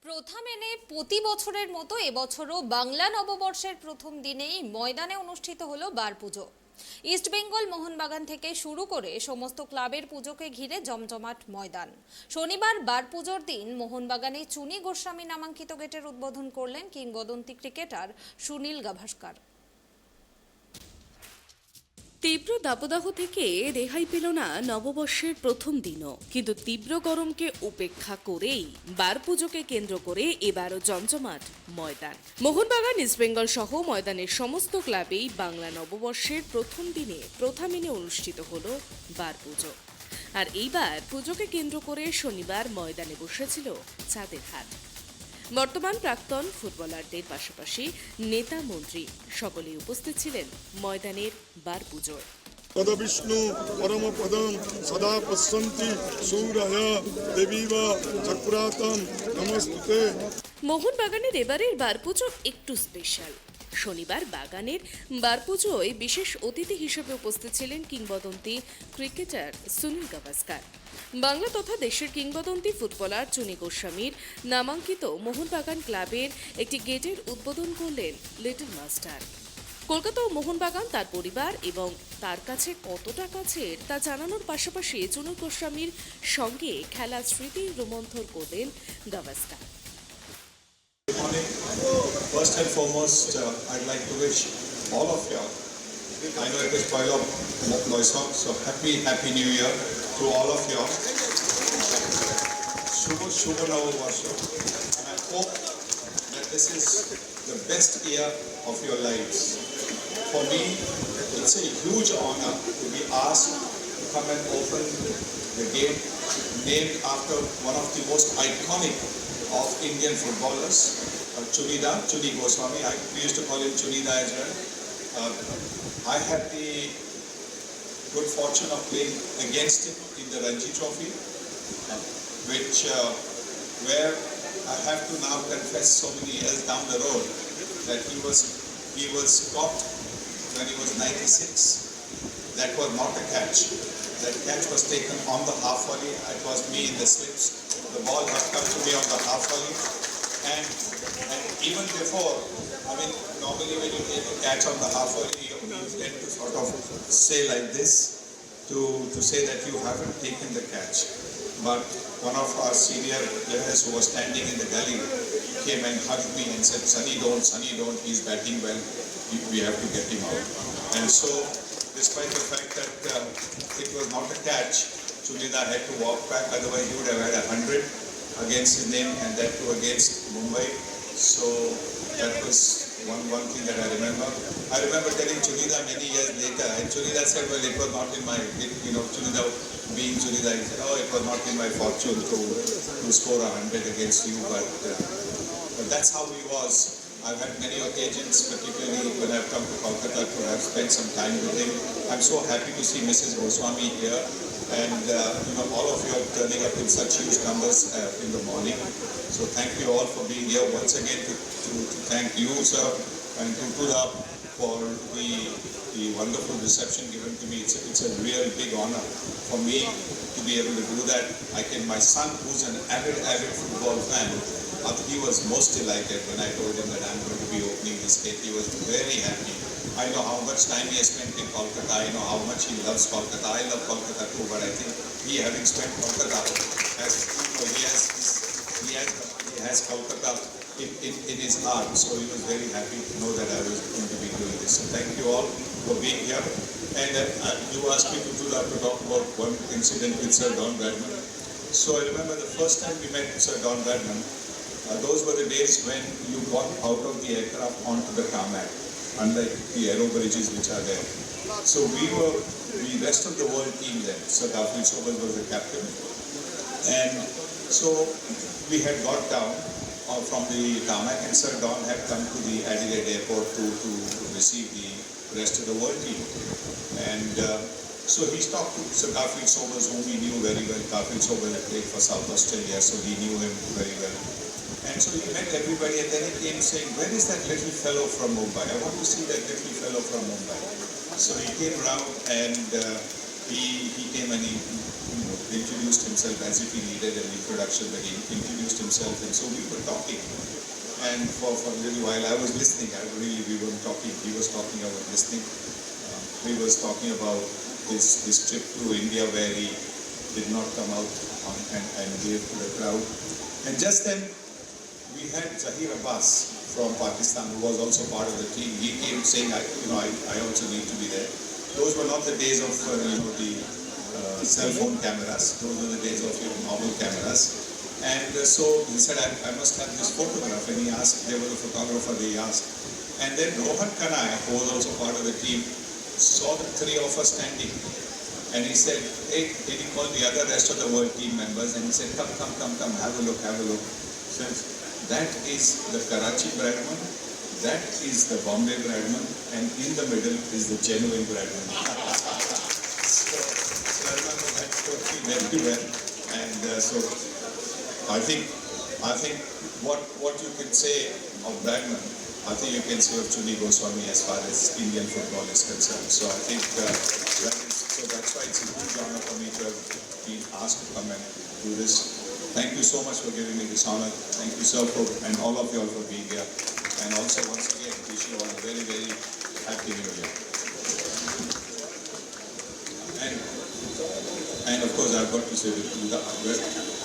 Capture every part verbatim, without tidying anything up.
প্রথা মেনে প্রতি বছরের মতো এবছরও বাংলা নববর্ষের প্রথম দিনেই ময়দানে অনুষ্ঠিত হলো বার পুজো। ইস্ট বেঙ্গল মোহনবাগান থেকে শুরু করে সমস্ত ক্লাবের পুজোকে ঘিরে জমজমাট ময়দান। শনিবার বার পুজোর দিন মোহনবাগানে চুনি গোস্বামী নামাঙ্কিত গেটের উদ্বোধন করলেন কিংবদন্তি ক্রিকেটার সুনীল গাভাস্কার। তীব্র দাবদাহ থেকে রেহাই পেল না নববর্ষের প্রথম দিনও, কিন্তু তীব্র গরমকে উপেক্ষা করেই বার পুজোকে কেন্দ্র করে এবারও জমজমাট ময়দান। মোহনবাগান, ইস্টবেঙ্গল সহ ময়দানের সমস্ত ক্লাবেই বাংলা নববর্ষের প্রথম দিনে প্রথা মেনে অনুষ্ঠিত হলো বার পুজো। আর এইবার পুজোকে কেন্দ্র করে শনিবার ময়দানে বসেছিল চাঁদের হাট। বর্তমান প্রাক্তন ফুটবলারদের পাশাপাশি নেতা মন্ত্রী সকলেই উপস্থিত ছিলেন ময়দানের বার পুজোয়। পদবিষ্ণু পরমপদম সদা পশ্যন্তি সূরয় দেবীব চক্রাতম নমস্তুতে। মোহনবাগানের এবারের বার পুজো একটু স্পেশাল। শনিবার বাগানের বার পুজোয় বিশেষ অতিথি হিসেবে উপস্থিত ছিলেন কিংবদন্তি ক্রিকেটার সুনীল গাভাস্কার। বাংলা তথা দেশের কিংবদন্তি ফুটবলার চুনি গোস্বামীর নামাঙ্কিত মোহনবাগান ক্লাবের একটি গেটের উদ্বোধন করলেন লিটল মাস্টার। কলকাতা ও মোহনবাগান তার পরিবার এবং তার কাছে কতটা কাছের তা জানানোর পাশাপাশি চুনি গোস্বামীর সঙ্গে খেলা স্মৃতি রোমন্থন করলেন Gavaskar. First and foremost, uh, I'd like to wish all of you, I know it is Poila Boishakh, so happy, happy New Year to all of you. Shubh, Shubh Navabarsha. And I hope that this is the best year of your lives. For me, it's a huge honor to be asked to come and open the gate named after one of the most iconic of Indian footballers, uh, Chunida, Chuni Goswami. I, we used to call him Chunida as well. Uh, I had the good fortune of playing against him in the Ranji Trophy, uh, which uh, where I have to now confess so many years down the road that he was he was caught when he was ninety-six. That was not a catch. That catch was taken on the half volley. It was me in the slips. The ball had come to me on the half volley, and, and even before, I mean, normally when you take a catch on the half volley, you, you tend to sort of say like this to, to say that you haven't taken the catch. But one of our senior players who was standing in the gully came and hugged me and said, "Sonny, don't, Sonny, don't, he's batting well, we, we have to get him out." And so, despite the fact that uh, it was not a catch, Chulida had to walk back, otherwise he would have had a hundred against his name, and that too against Mumbai. So that was one, one thing that I remember. I remember telling Chulida many years later, and Chulida said, "Well, it was not in my, it, you know, Chulida being Chulida, he said, oh, it was not in my fortune to, to score a hundred against you," but, uh, but that's how he was. I've had many occasions, particularly when I've come to Kolkata, to have spent some time with him. I'm so happy to see Missus Goswami here, and uh, you know, all of you are turning up in such huge numbers uh, in the morning. So thank you all for being here. Once again, to, to, to thank you, sir, and to Tulap for the, the wonderful reception given to me. It's a, it's a real big honor for me to be able to do that. I can, my son, who's an avid, avid football fan, uh, he was most delighted when I told him that I'm going to be opening this gate. He was very happy. I know how much time he has spent in Kolkata. I know how much he loves Kolkata. I love Kolkata too, but I think he, having spent Kolkata, has, you know, he has, he has, he has Kolkata in, in, in his heart. So he was very happy to know that I was going to be doing this. So thank you all for being here. And uh, uh, you asked me to, to, to talk about one incident with Sir Don Bradman. So I remember the first time we met Sir Don Bradman, uh, those were the days when you got out of the aircraft onto the tarmac, unlike the aero bridges which are there. So we were the rest of the world team then. Sir Garfield Sobers was the captain. And so we had got down uh, from the tarmac, and Sir Don had come to the Adelaide airport to, to receive the rest of the world team. And uh, so he talked to Sir Garfield Sobers, whom he knew very well. Garfield Sobers had played for South Australia, so he knew him very well. And so he met everybody, and then he came saying, "Where is that little fellow from Mumbai? I want to see that little fellow from Mumbai." So he came around, and uh, He, he came and he, you know, introduced himself as if he needed an introduction, but he introduced himself, and so we were talking. And for, for a little while, I was listening. I really, we weren't talking. He was talking, I was listening. Um, he was talking about his, his trip to India where he did not come out on, and, and gave to the crowd. And just then, we had Zaheer Abbas from Pakistan, who was also part of the team. He came saying, I, you know, I, I also need to be there. Those were not the days of, uh, you know, the uh, cell phone cameras. Those were the days of, you know, normal cameras. And uh, so he said, I, I must have this photograph. And he asked, there was a photographer, he asked. And then Rohan Kanai, who was also part of the team, saw the three of us standing. And he said, hey, and he called the other rest of the world team members and he said, come, come, come, come, have a look, have a look. So that is the Karachi Bradman, that is the Bombay Bradman, and in the middle is the genuine Bradman. So, so I remember that trophy very well. And uh, so I think, I think what, what you can say of Bradman, I think you can say of Chunni Goswami as far as Indian football is concerned. So I think uh, that is, so that's why it's a huge honor for me to have been asked to come and do this. Thank you so much for giving me this honor. Thank you, sir, for, and all of you all for being here. And also, once again, wish you all a very, very happy New Year. And, and of course, I've got to say that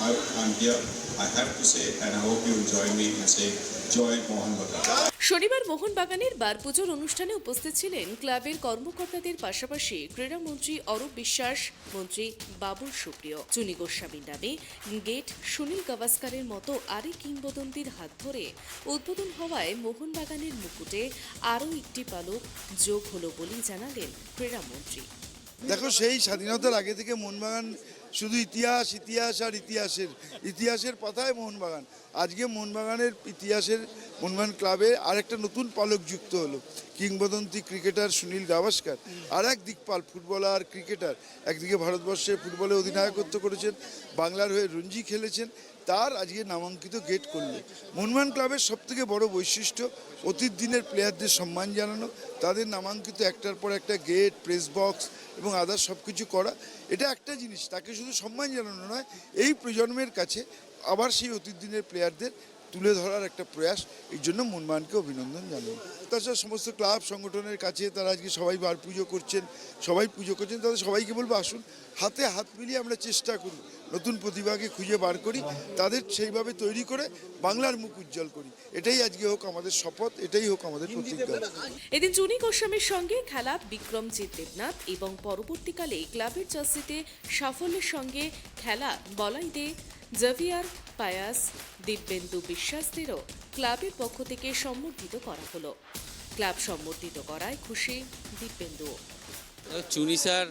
I, I'm here. I have to say, and I hope you will join me in saying, Joy Mohan Bagan. শনিবার মোহনবাগানের বার পুজোর অনুষ্ঠানে উপস্থিত ছিলেন ক্লাবের কর্মকর্তাদের পাশাপাশি ক্রীড়ামন্ত্রী অরূপ বিশ্বাস, মন্ত্রী বাবুল সুপ্রিয়। চুনি গোস্বামীর নামে গেট সুনীল গাভাস্কারের মতো আরেক কিংবদন্তির হাত ধরে উদ্বোধন হওয়ায় মোহনবাগানের মুকুটে আরও একটি পালক যোগ হলো বলেই জানালেন ক্রীড়ামন্ত্রী। দেখো, সেই স্বাধীনতার আগে থেকে মোহনবাগান শুধু ইতিহাস, ইতিহাস আর ইতিহাসের, ইতিহাসের পাতায় মোহনবাগান। আজকে মোহনবাগানের ইতিহাসের, মোহনবাগান ক্লাবে আরেকটা নতুন পালক যুক্ত হলো, কিংবদন্তি ক্রিকেটার সুনীল গাভাস্কার। আর এক দিকপাল ফুটবলার, ক্রিকেটার, একদিকে ভারতবর্ষের ফুটবলে অধিনায়কত্ব করেছেন, বাংলার হয়ে রঞ্জি খেলেছেন, তার আজকে নামাঙ্কিত গেট করলো। মোহনবাগান ক্লাবের সব থেকে বড় বৈশিষ্ট্য অতীত দিনের প্লেয়ারদের সম্মান জানানো, তাদের নামাঙ্কিত একটার পর একটা গেট, প্রেস বক্স এবং আদার্স সব কিছু করা। এটা একটা জিনিস, তাকে শুধু সম্মান জানানো নয়, এই প্রজন্মের কাছে আবার সেই অতীত দিনের প্লেয়ারদের তুলে ধরার একটা প্রয়াস। এই জন্য মোহনবাগানকে অভিনন্দন জানাই। তাছাড়া সমস্ত ক্লাব সংগঠনের কাছে তারা আজকে সবাই বার পুজো করছেন, সবাই পুজো করছেন, তাদের সবাইকে বলবো, আসুন, হাতে হাত মিলিয়ে আমরা চেষ্টা করি, নতুন প্রতিভাকে খুঁজে বার করি, তাদের সেইভাবে তৈরি করে বাংলার মুখ উজ্জ্বল করি। এটাই আজকে হোক আমাদের শপথ, এটাই হোক আমাদের প্রতিজ্ঞা। এদিন চুনি গোস্বামীর সঙ্গে খেলা বিক্রমজিৎ দেবনাথ এবং পরবর্তীকালে ক্লাবের জার্সিতে সাফল্যের সঙ্গে খেলা বলাই দে, জেভিয়ার পায়াস, দিব্যেন্দু বিশ্বাসদেরও ক্লাবের পক্ষ থেকে সম্বর্ধিত করা হলো। ক্লাব সম্বর্ধিত করায় খুশি দিব্যেন্দু। চুনি স্যার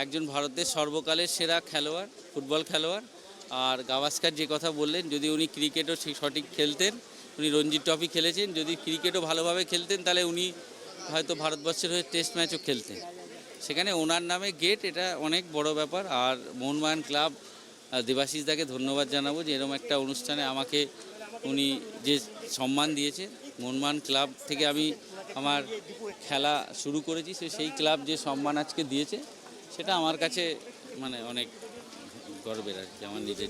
একজন ভারতের সর্বকালের সেরা খেলোয়াড়, ফুটবল খেলোয়াড়। আর গাভাস্কার যে কথা বললেন, যদি উনি ক্রিকেটও ঠিক সঠিক খেলতেন, উনি রঞ্জি ট্রফি খেলেছেন, যদি ক্রিকেটও ভালোভাবে খেলতেন, তাহলে উনি হয়তো ভারতবর্ষের হয়ে টেস্ট ম্যাচও খেলতেন। সেখানে ওনার নামে গেট, এটা অনেক বড় ব্যাপার। আর মোহনবাগান ক্লাব, আহ, দেবাশিস দাকে ধন্যবাদ জানাবো যে এরকম একটা অনুষ্ঠানে আমাকে উনি যে সম্মান দিয়েছে। মোহনবাগান ক্লাব থেকে আমি আমার খেলা শুরু করেছি, সে সেই ক্লাব যে সম্মান আজকে দিয়েছে, সেটা আমার কাছে মানে অনেক গর্বের আর কি, আমার নিজের।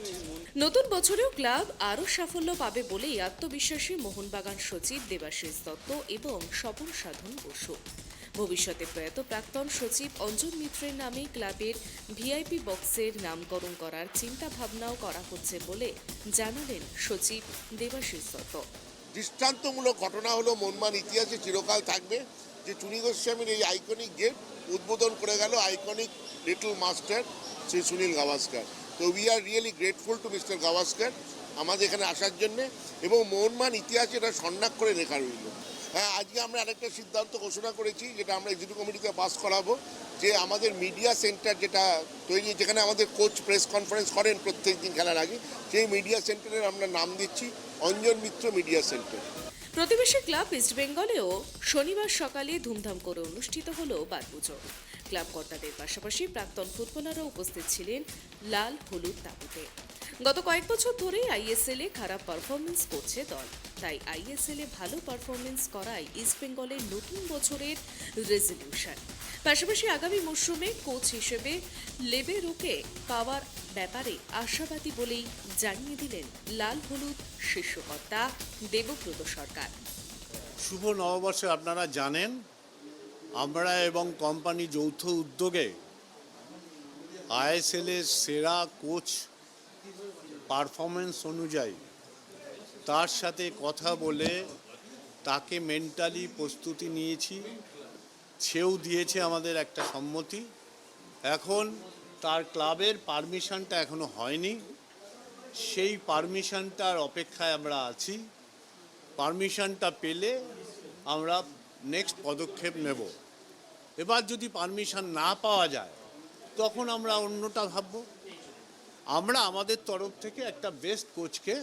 নতুন বছরেও ক্লাব আরও সাফল্য পাবে বলেই আত্মবিশ্বাসী মোহনবাগান সচিব দেবাশিস দত্ত এবং স্বপন সাধন বসু। ভবিষ্যতে প্রয়াত প্রাক্তন সচিব অঞ্জন মিত্রের নামে ক্লাবের ভিআইপি বক্সের নামকরণ করার চিন্তা ভাবনাও করা হচ্ছে বলে জানালেন সচিব দেবাশিস দত্ত। দৃষ্টান্তমূলক ঘটনা হলো মোহনবাগান ইতিহাসে চিরকাল থাকবে যে চুনি গোস্বামীর এই আইকনিক গেট উদ্বোধন করে গেল iconic little master Shri Sunil Gavaskar. তো we are really grateful to Mister Gavaskar আমাদের এখানে আসার জন্যে, এবং মোহনবাগান ইতিহাসে এটা স্বর্ণাক্ষরে লেখা রইল। হ্যাঁ, আজকে আমরা আরেকটা সিদ্ধান্ত ঘোষণা করেছি, যেটা আমরা এক্সিকিউটিভ কমিটিতে পাস করাবো, যে আমাদের মিডিয়া সেন্টার যেটা তৈরি, যেখানে আমাদের কোচ প্রেস কনফারেন্স করেন প্রত্যেক দিন খেলার আগে, সেই মিডিয়া সেন্টারের আমরা নাম দিচ্ছি অঞ্জন মিত্র মিডিয়া সেন্টার। প্রতিবেশী ক্লাব ইস্টবেঙ্গলেও শনিবার সকালে ধুমধাম করে অনুষ্ঠিত হল বারপুজো। ক্লাব কর্তাদের পাশাপাশি প্রাক্তন ফুটবলারও উপস্থিত ছিলেন লাল হলুদ তাঁবুতে। গত কয়েক বছর ধরেই আইএসএল এ খারাপ পারফরমেন্স করছে দল, তাই আইএসএল এ ভালো পারফরমেন্স করাই ইস্ট বেঙ্গলের নতুন বছরের রেজলিউশন। পাশাপাশি আগামী মরশুমে কোচ হিসেবে লেবেরোকে পাওয়ার ব্যাপারে আশাবাদী বলেই জানিয়ে দিলেন লাল হলুদ শীর্ষকর্তা দেবব্রত সরকার। শুভ নববর্ষে আপনারা জানেন, আমরা এবং কোম্পানি যৌথ উদ্যোগে আইএসএল এর সেরা কোচ পারফরমেন্স অনুযায়ী তার সাথে কথা বলে তাকে মেন্টালি প্রস্তুতি নিয়েছি। সেও দিয়েছে আমাদের একটা সম্মতি। এখন তার ক্লাবের পারমিশনটা এখনো হয়নি, সেই পারমিশনটার অপেক্ষায় আমরা আছি। পারমিশনটা পেলে আমরা নেক্সট পদক্ষেপ নেব। এবার যদি পারমিশন না পাওয়া যায়, তখন আমরা অন্যটা ভাবব। আমরা আমাদের তরফ থেকে একটা বেস্ট কোচকে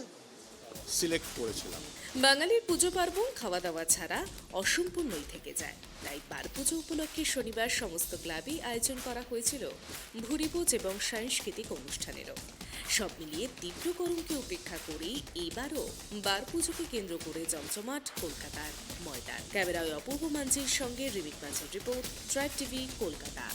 সিলেক্ট করেছিলাম। বাঙালির পুজো পার্বণ খাওয়া দাওয়া ছাড়া অসম্পূর্ণই থেকে যায়, তাই বার পুজো উপলক্ষে শনিবার সমস্ত ক্লাবেই আয়োজন করা হয়েছিল ভুরিভোজ এবং সাংস্কৃতিক অনুষ্ঠানেরও। সব মিলিয়ে তীব্র গরমকে উপেক্ষা করেই এবারও বার পুজোকে কেন্দ্র করে জমজমাট কলকাতার ময়দান। ক্যামেরায় অপূর্ব মাঞ্জির সঙ্গে Rimik Manjhi report, tribe TV, Kolkata.